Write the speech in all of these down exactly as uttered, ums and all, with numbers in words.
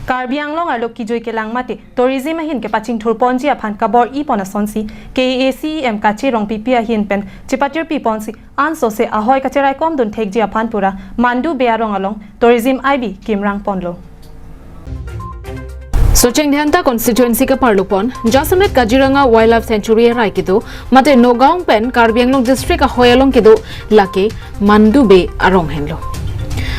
Karbi Anglong arlo kejui kelang mate tourism ahin kepachingthur ponji aphan kabor-i pon asonsi K A A C E M Kache Rongpipi ahin pen chepatirpi ponsi ansose ahoi kacheraikom dun thekji aphan pura Mandu Bey arong along tourism I B kimrang ponlo. Socheng Dhenta constituency kaparlo pon, jasemet Kaziranga Wildlife Sanctuary arai kedo, mate Nagaon pen Karbi Anglong district ahoi along kedo, lake Mandu Bey arong henlo.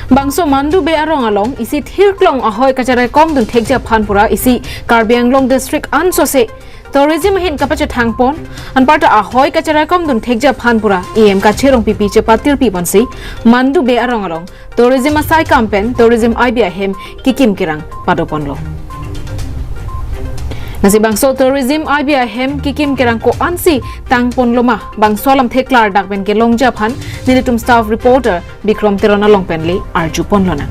Bangso Mandu Bey arong along isi thirklong ahoi kacheraikom dun thekji aphan pura isi Karbi Anglong district ansose tourism ahin kapachethang pon, anparta ahoi kacheraikom dun thekji aphan pura E M Kache Rongpipi chepatirpi ponsi Mandu Bey arong along tourism asai kam pen tourism I B ahem kekim kerang pado ponlo. Lasi bangso tourism I B ahem kekim kerang ko-ansi tang ponlo ma, bangso alamthe klardak pen kelongji aphan nelitum staff reporter Bikrom Teron along pen le arju ponlonang.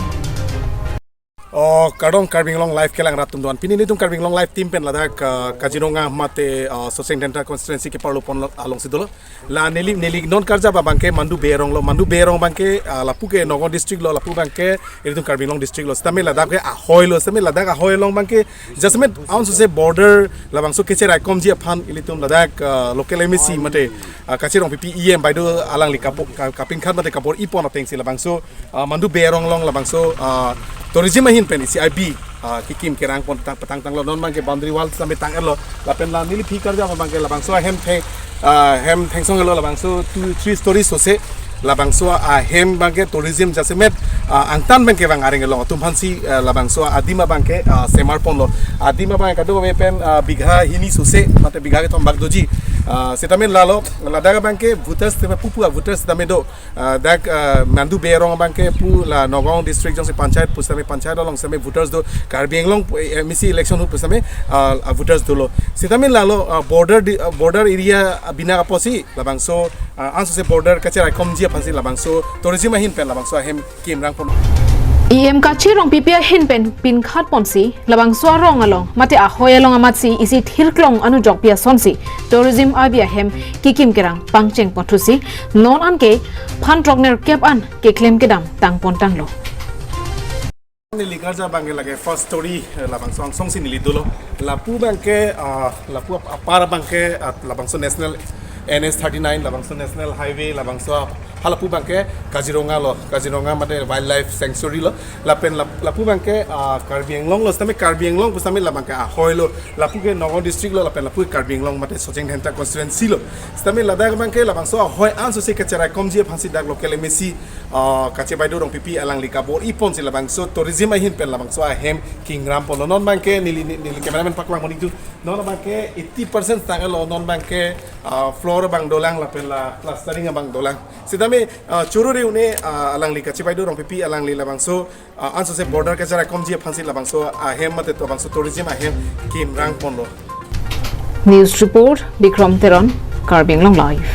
O, kardom Karbi Anglong Live kelang rat atum doan. Pini nelitum Karbi Anglong Live team pen ladak, uh, Kaziranga mate, uh, Socheng Dhenta constituency keparlo pon alongsi dolo. La neli, neli non karjap abangke Mandu Bey arong lo. Mandu Bey arong abangke, uh, lapu ke Nagaon district lo, lapu abangke ilitum Karbi Anglong district lo. Sitame ladak ke ahoi lo, sitame ladak ahoi along abangke jasemet ansose border labangso kecheraikomji aphan ilitum ladak, uh, local M A C mate, uh, Kache Rongpipi E M baido alangli kapo-, ka-, kapinkhat mate kabor-i pon atengsi labangso, uh, Mandu Bey arong along labangso, uh, tourism ahin pen isi I B, uh, kekim kerang pon tang, patang tanglo. Non abangke boundary wall sitame tang-etlo. Lapen la neli aphi karjap abangke labangso ahem theng, uh, hem thengsong-etlo labangso two, three stories sose. Labangso ahem abangke tourism jasemet, uh, angtan pen kevang areng along atum aphansi, uh, labangso adim abangke, uh, semar ponlo. Adim abangke kadokave pen, uh, bigha hini sose, mate bigha kethom bak doji. Uh, sitame lalo, ladak abangke voters sitame pupu a-voters sitame do. Uh, dak, uh, Mandu Bey arong abangke pu la Nagaon district jongsi panchayat pu sitame panchayat along sitame voters do, Karbi Anglong pu, eh, M A C election ahut pu sitame, uh, uh, voters dolo. Sitame lalo, uh, border di, uh, border area, uh, bina apotsi labangso, uh, ansose border kacheraikomji aphansi labangso tourism ahin pen labangso ahem kimrang pon. E M Kache Rongpipi ahin pen pinkhat ponsi labangso arong along mate ahoi along amatsi isi thirklong anujokpi asonsi tourism I B ahem kekim kerang pangcheng ponthusi non anke phan throknerkep an keklem kedam tang pon tanglo. Neli karjap abangke lake first story, eh, labangso angsongsi neli dolo. Lapu abangke, ah, lapu ap-, apar abangke, ah, labangso national N H thirty-nine, labangso national highway, labangso ap-, halapu abangke Kaziranga lo, Kaziranga mate wildlife sanctuary lo. Lapen lap-, lapu abangke, ah, Karbi Anglong lo, sitame Karbi Anglong pu sitame labangke ahoi lo. Lapu ke Nagaon district lo, lapen lapu Karbi Anglong mate Socheng Dhenta constituency lo. Sitame ladak abangke labangso ahoi ansose kacheraikomji aphansi dak local M A C, ah, Kache Baideo Rongpipi alangli kabor-i ponsi labangso tourism ahin pen labangso ahem kingram ponlo. Non abangke neli, neli cameraman paklang pon-iktu. Non abangke eighty percent tang-etlo, non abangke, ah, floor abang dolang lapen la plastering abang dolang. Sitame, ah, choro re une, ah, alangli Kache Baideo Rongpipi alangli labangso, ah, ansose border kacheraikomji aphansi labangso ahem mate labangso tourism ahem kimrang ponlo. News report, Bikrom Teron, Karbi Anglong Live.